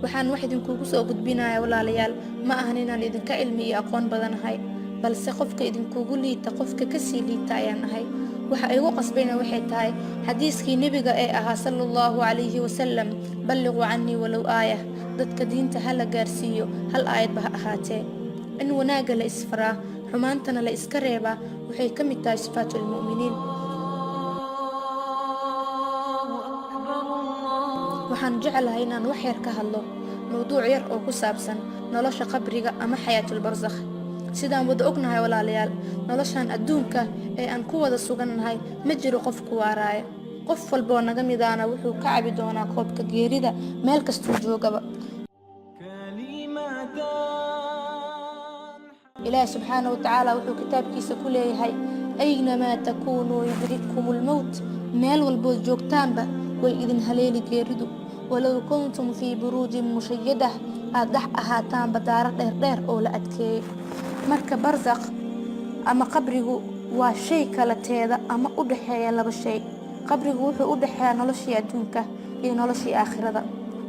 Waxaan wax idinkugu soo gudbinayaa, walaalayaal, ma ahan inaan idinka cilmi iyo aqoon badanahay, balse qofka idinkugu liita qofka kasii liita ayaan ahay. Waxa igu qasbayna waxay tahay xadiiskii nebiga ee ahaa, sala Allahu calayhi wasalam: "Balliquu cannii walow aayah." Dadka diinta ha la gaarsiiyo, hal aayadba ha ahaatee. In wanaagga la isfaraa, xumaantana la iska reebaa, waxay ka mid tahay sifaatulmu'miniin. الله أكبر الله. Waxaan jeclahay inaan wax yar ka hadlo mowduuc yar oo ku saabsan nolosha qabriga ama xayaatulbarsakh. Sidaan wada ognahay, walaalayaal, noloshan adduunka ee aan ku wada sugannahay ma jiro qof ku waaraaya. Qof walboo naga midaana wuxuu ka cabi doonaa koobka geerida meel kastuu joogaba. كلمتان. Ilaahi subxaana wa tacaala wuxuu kitaabkiisa ku leeyahay: "أينما تكونوا يدرككم الموت." Meel walbood joogtaanba way idin haleeli geeridu. "ولو كنتم في بروج مشيدة." Aad dhex ahaataanba daaro dheerdheer oo la adkeeyey. Marka barsakh ama qabrigu waa shay kala teeda ama u dhexeeya laba shay. Qabrigu wuxuu u dhexeeyaa noloshii adduunka iyo noloshii aakhirada.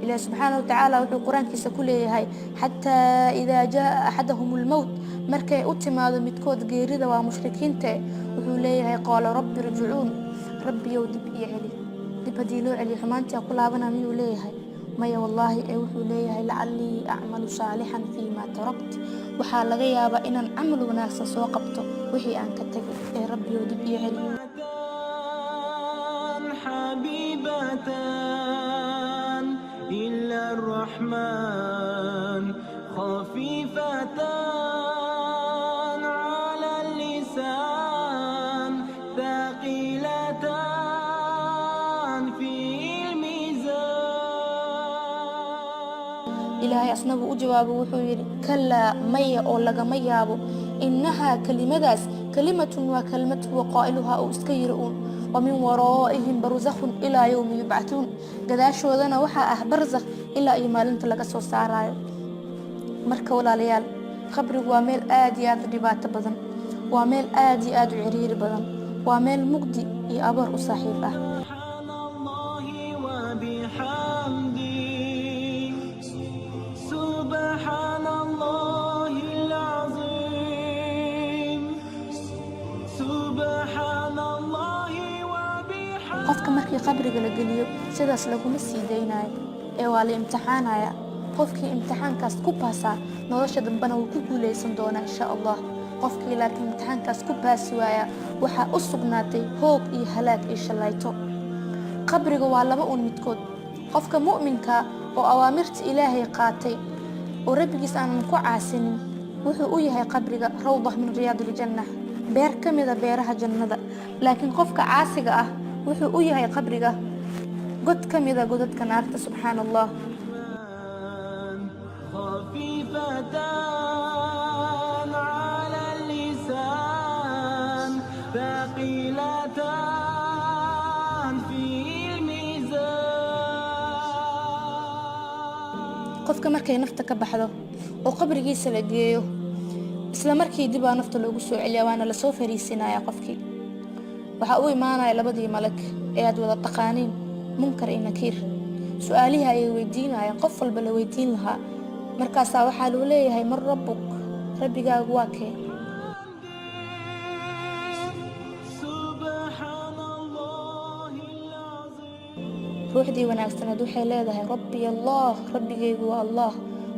Ilaah subxaana wa tacaala wuxuu Qur-aankiisa ku leeyahay: "حتى إذا جاء أحدهم الموت." Markay u timaado midkood geerida, waa mushrikiinte, wuxuu leeyahay: "قال رب ارجعون." Rabbiyow, dib ii celi. Dib haddii loo celiyo, xumaantii ku laabana miyuu leeyahay? Maya wallaahi, ee wuxuu leeyahay: "لعلي أعمل صالحا فيما تركت." Waxaa laga yaabaa inaan camal wanaagsan soo qabto wixii aan ka tegay, ee Rabbiyow, dib ii celi. حبيبتان إلى الرحمن، خفيفتان على اللسان، ثقيلتان في الميزان. Ilaahay asna wuu u jawaabo, wuxuu yidhi: "كلا." Maya oo lagama yaabo. "إنها." Kelimadaas "كلمة" waa kelmad "هو قائلها" uu iska yiri uun. "ومن ورائهم برزخ إلى يوم يبعثون." Gadaashoodana waxaa ah barsakh ilaa iyo maalinta laga soo saarayo. Marka walaalayaal, qabrigu waa meel aad iyo aad u dhibaato badan, waa meel aad iyo aad u ciriiri badan, waa meel mugdi iyo aboor u saaxiib ah. سبحان الله وبحمده، سبحان الله العظيم، سبحان الله وبحمده. Qofka markii qabriga la geliyo sidaas laguma sii daynayo, ee waa la imtixaanaya. Qofkii imtixaankaas ku baasaa, nolosha dambena wuu ku guuleysan doonaa, insha Allah. Qofkii laakiin imtixaankaas ku baasi waaya, waxaa u sugnaatay hoog iyo halaag iyo shallayto. Qabriga waa laba un midkood: qofka mu'minka oo awaamirta Ilaahay qaatay oo Rabbigiis aanan ku caasinin, wuxuu u yahay qabriga روضة من رياض الجنة, beer ka mida beeraha jannada. Laakiin qofka caasiga ah wuxuu u yahay qabriga god ka mida godadka naarta. Subxaana Allah. خفيفتان على اللسان، ثقيلتان في الميزان. Qofka markay nafta ka baxdo oo qabrigiisa la geeyo, isla markii dibaa nafta loogu soo celiya, waana lasoo fariisinaya. Qofkii waxaa u imaanaya labadii malag ee aad wada taqaaniin, Munkar iyo Nakiir. Su-aalihii ayay weydiinayaan qof walba la weydiin lahaa. Markaasaa waxaa loo leeyahay: "من ربك?" Rabbigaagu waa kee? سبحان الله العظيم. Ruuxdii wanaagsaneed waxay leedahay: "ربي الله." Rabbigaygu waa Allah.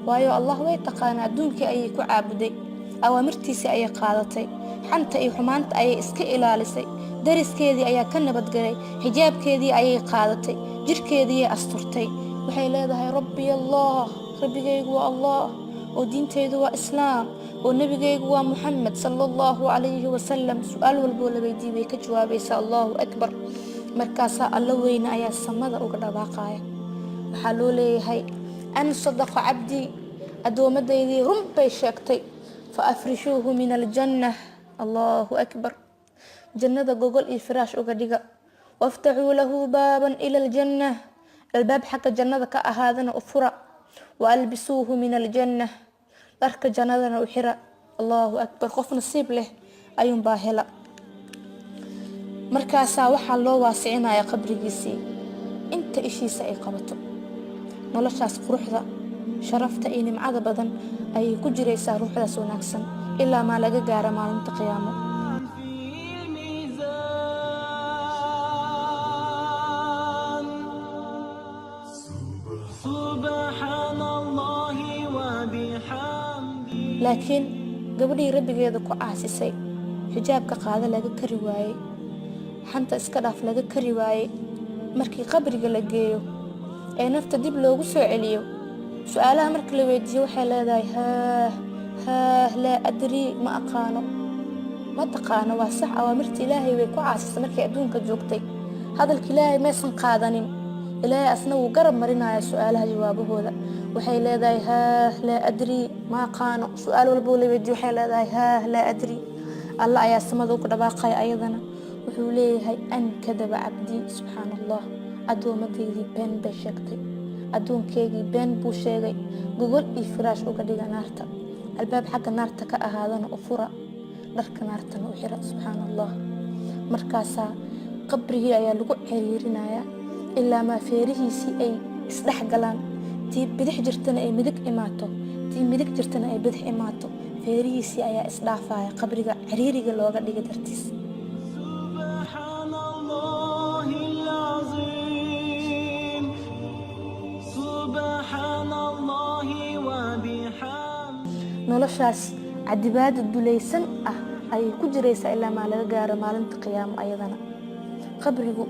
Waayo, Allah way taqaanaa, adduunkii ayay ku caabuday, awaamirtiisii ayay qaadatay, xanta iyo xumaanta ayay iska ilaalisay, dariskeedii ayaa ka nabadgalay, xijaabkeedii ayay qaadatay, jirkeediiyay asturtay. Waxay leedahay: "ربي الله." Rabbigaygu waa Allah, oo diintaydu waa Islaam, oo nebigaygu waa Muxamed, sala Allahu calayhi wasalam. Su-aal walboo la weydiiyey bay ka jawaabaysaa. Allahu akbar. Markaasaa Alla weyne ayaa samada uga dhawaaqaya. Waxaa loo leeyahay: "أن صدق عبدي." Addoommadaydii run bay sheegtay. "فأفرشوه من الجنة." Allahu akbar. Jannada gogol iyo firaash uga dhiga. "وافتحوا له بابا إلى الجنة." Albaab xagga jannada ka ahaadana u fura. "وألبسوه من الجنة." Dharka jannadana u xira. Allahu akbar. Qof nasiib leh ayuunbaa hela. Markaasaa waxaa loo waasicinaya qabrigiisii inta ishiisa ay qabato. Noloshaas quruxda Sharafta iyo nimcada badan ayay ku jiraysaa ruuxdaas wanaagsan ilaa maa laga gaara maalinta qiyaamo. في الميزان. سبحان الله وبحمده. Laakiin gabadhii rabbigeeda ku caasisay, xijaabka qaada laga kari waayey, xanta iska dhaaf laga kari waayey, markii qabriga la geeyo ee nafta dib loogu soo celiyo, su-aalaha marka la weydiiyo, waxay leedahay: "Haah, haah, laa adrii, ma aqaano." Ma taqaano, waa sax. Awaamirta Ilaahay way ku caasisay markay adduunka joogtay. Hadalka Ilaahay maysan qaadanin. Ilaahay asna wuu garab marinaya su-aalaha jawaabahooda. Waxay leedahay: "Haah, laa adrii, ma aqaano." Su-aal walboo la weydiiyo waxay leedahay: "Haah, laa adrii." Alla ayaa samada ugu dhawaaqaya ayadana. Wuxuu leeyahay: "An kadaba cabdii." Subxaan Allah, addoomadeydii been bay sheegtay, addoonkeygii been buu sheegay. Gogol iyo firaash uga dhiga naarta, albaab xagga naarta ka ahaadana u fura, dharka naartana u xira. Subxaan Allah, markaasaa qabrigii ayaa lagu ciriirinayaa ilaa maa feerihiisii ay isdhex galaan. Tii bidix jirtana ay midig imaato, tii midig jirtana ay bidix imaato. Feerihiisii ayaa isdhaafaya qabriga ciriiriga looga dhiga dartiis. سبحان الله العظيم، سبحان الله وبحمده. Noloshaas cadibaada dulaysan ah ayay ku jiraysaa ilaa maa laga gaaro maalinta qiyaamo. Ayadana qabrigu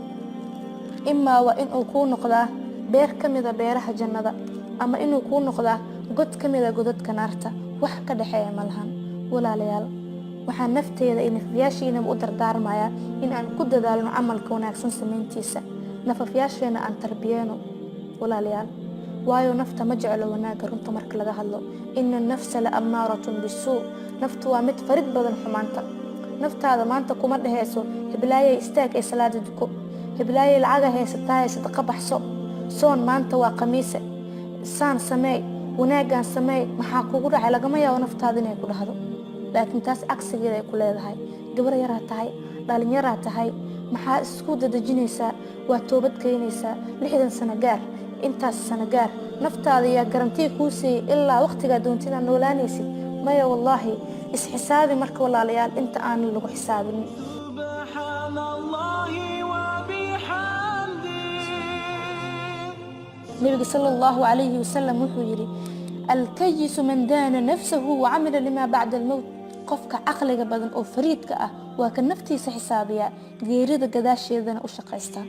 imaa waa inuu kuu noqdaa beer ka mida beeraha jannada, ama inuu kuu noqdaa god ka mida godadka naarta. Wax ka dhexeeya ma lahan. Walaalayaal, waxaan nafteeda iyo nafafyaashiinaba u dardaarmayaa in aan ku dadaalno camalka wanaagsan samayntiisa, nafafyaasheena aan tarbiyeeno, walaalayaal, waayo nafta ma jeclo wanaagga. Runta marka laga hadlo, ina nafsa la ammaaratun bisuu, naftu waa mid farid badan xumaanta. Naftaada maanta kuma dheheyso: "Heblaayay, istaag ee salaada duko. Heblaayay, lacaga haysataaye sadaqa baxso. Soon, maanta waa khamiise, saan sameey, wanaaggaan sameey. Maxaa kugu dhacay?" Lagama yaabo naftaada inay ku dhahdo, laakiin taas cagsigeeda ay ku leedahay: "Gabar yaraa tahay, dhalinyaraa tahay, maxaa isku dadejinaysaa? Waa toobad keenaysaa 60 sano gaar, intaas sano gaar." Naftaada yaa garantii kuu siiyey ilaa waqtigaa doonta inaad noolaanaysid? Maya, wallaahi. Isxisaabi marka, walaalayaal, inta aanan lagu xisaabinin. سبحان الله وبحمده. Nabiga sala Allahu calayhi wasalam wuxuu yidhi: "Alkayisu man daana nafsahu wacamila limaa bacda almowt." Qofka caqliga badan oo fariidka ah waa ka naftiisa xisaabiyaa, geerida gadaasheedana u shaqaystaa.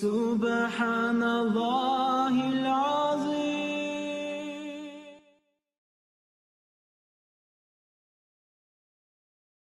سبحان الله العظيم.